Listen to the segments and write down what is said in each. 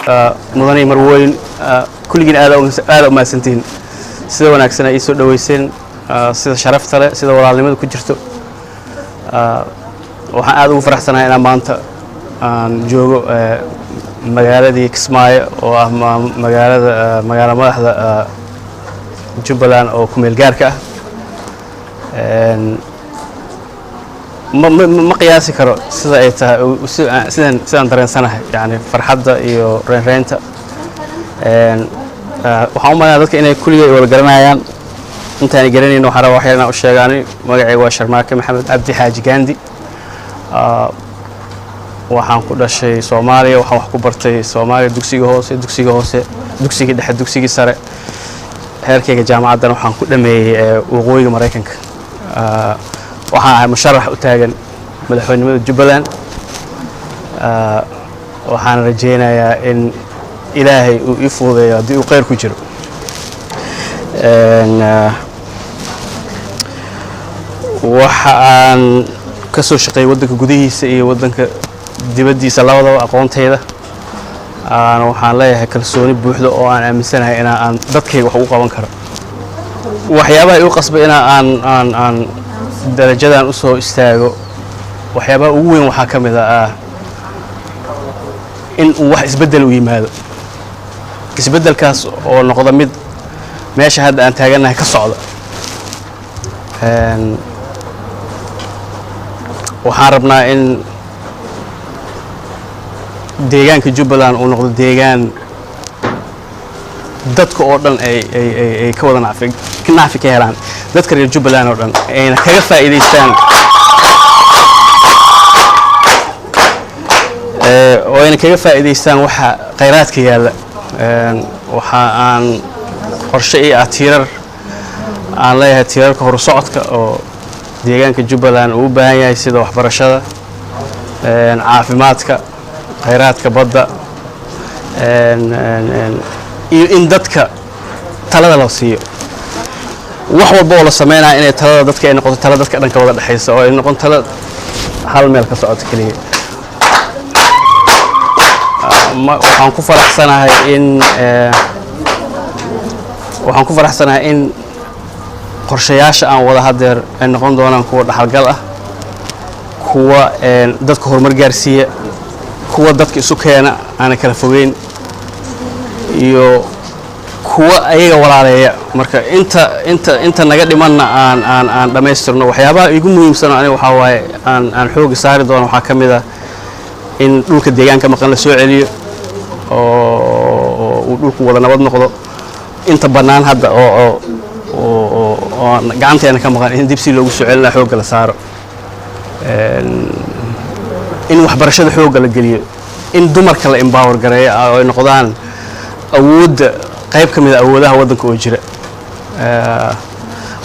Mudane, marwooyin, kulligiin aada aada umahadsantihiin sida wanaagsan ay ii soo dhoweyseen, sida sharafta leh, sida walaalnimada ku jirto. Waxaan aada ugu faraxsanahay inaan maanta aan joogo magaaladii Kismaayo oo ah magaalada, magaala madaxda Jubbaland oo ku meel gaarka ah. Ma qiyaasi karo sida ay tahay, sidaan dareensanahay, yani farxadda iyo reynreynta. Waxaan u malaynaya dadka inay kulligay wada garanayaan. Intaanay garanayn, waxaan rabaa wax yar inaan u sheegaani. Magacayga waa Sharmaake Maxamed Cabdi Xaaji Gandi. Waxaan ku dhashay Soomaaliya, waxaan wax ku bartay Soomaaliya, dugsiga hoose, dugsigii dhexe, dugsigii sare. Heerkayga jaamacaddana waxaan ku dhameeyey waqooyiga Maraykanka. Waxaan ahay musharax u taagan madaxweynimada Jubbaland. Waxaan rajaynayaa in Ilaahay uu ii fududeeyo haddii uu khayr ku jiro. Waxa aan ka soo shaqeeyey waddanka gudihiisa iyo waddanka dibaddiisa labadaba. Aqoontayda aan waxaan leeyahay kalsooni buuxda oo aan aaminsanahay inaa aan dadkayga wax ugu qaban karo. Waxyaabaha igu qasbay inaa aan darajadan u soo istaago, waxyaabaha ugu weyn waxaa ka mid ah in uu wax isbeddel u yimaado, isbeddelkaas oo noqda mid meesha hadda aan taagannahay ka socda. Waxaan rabnaa in deegaanka Jubbaland uu noqdo deegaan dadka oo dhan ay ka wada nacfi ka helaan, dadka reer Jubbaland oo dhan ayna kaga faa'iidaystaan, oo ayna kaga faa'iidaystaan waxa khayraadka yaalla. Waxa aan qorshe ii ah tiirar aan leeyahay, tiirarka horusocodka oo deegaanka Jubbaland uu u baahan yahay, sida waxbarashada, caafimaadka, khayraadka badda, iyo in dadka talada la siiyo. Wax walba oo la sameynaya, inay talada dadka ay noqoto tala dadka dhanka wada dhexaysa oo ay noqon tala hal meel ka socoto keliya. Waxaan ku faraxsanahay in qorshayaasha aan wada haddeer ay noqon doonaan kuwa dhaxalgal ah, kuwa dadka horumar gaarsiiya, kuwa dadka isu keena aana kala fogeyn, iyo kuwa ayaga walaaleeya. Marka inta naga dhimanna aan dhammaystirno. Waxyaabaha igu muhiimsan aniga waxaa waaye aan xooga saari doono waxaa ka mid ah in dhulka deegaanka maqan la soo celiyo oo uu dhulku wada nabad noqdo. Inta bannaan hadda oo gacanteena ka maqan in dib si loogu soo celina xoogga la saaro, in waxbarashada xoogga la geliyo, in dumarka la empower gareeyo oo ay noqdaan awoodda, qayb ka mid a awoodaha waddanka oo jira.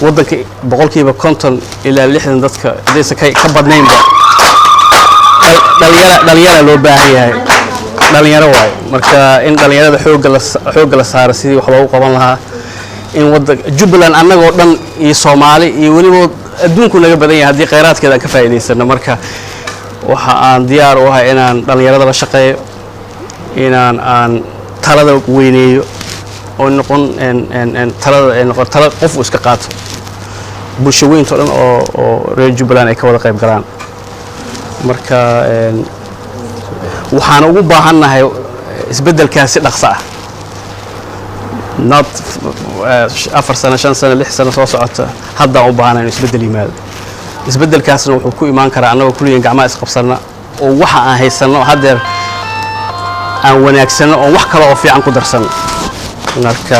Waddanka 50% ilaa 60 dadka, haddaysan ka badnaynba, dhalinyara loo baahan yahay, dhalinyaro waayo. Marka in dhalinyarada xoogga la saaro sidii wax loogu qaban lahaa in waddanka Jubbaland annagoo dhan iyo Soomaali iyo weliba adduunku naga badan yahay haddii khayraadkeeda aan ka faa'iidaysano. Marka waxa aan diyaar u ahay inaan dhalinyarada la shaqeeyo, inaan aan talada weyneeyo oo noqon talada ay noqon tala qof uu iska qaato, bulsho weynta o dhan oo reer Jubbaland ay ka wada qayb galaan. Marka waxaan ugu baahannahay isbeddelkaasi dhaqso ah, not 4 sano, 5 sano, 6 sano soo socota. Haddaan u baahanahay inuu isbeddel yimaado. Isbeddelkaasna wuxuu ku imaan karaa annagoo kulligeen gacmaha isqabsanna oo waxa aan haysanno haddeer aan wanaagsanno oo wax kale oo fiican ku darsanno. Marka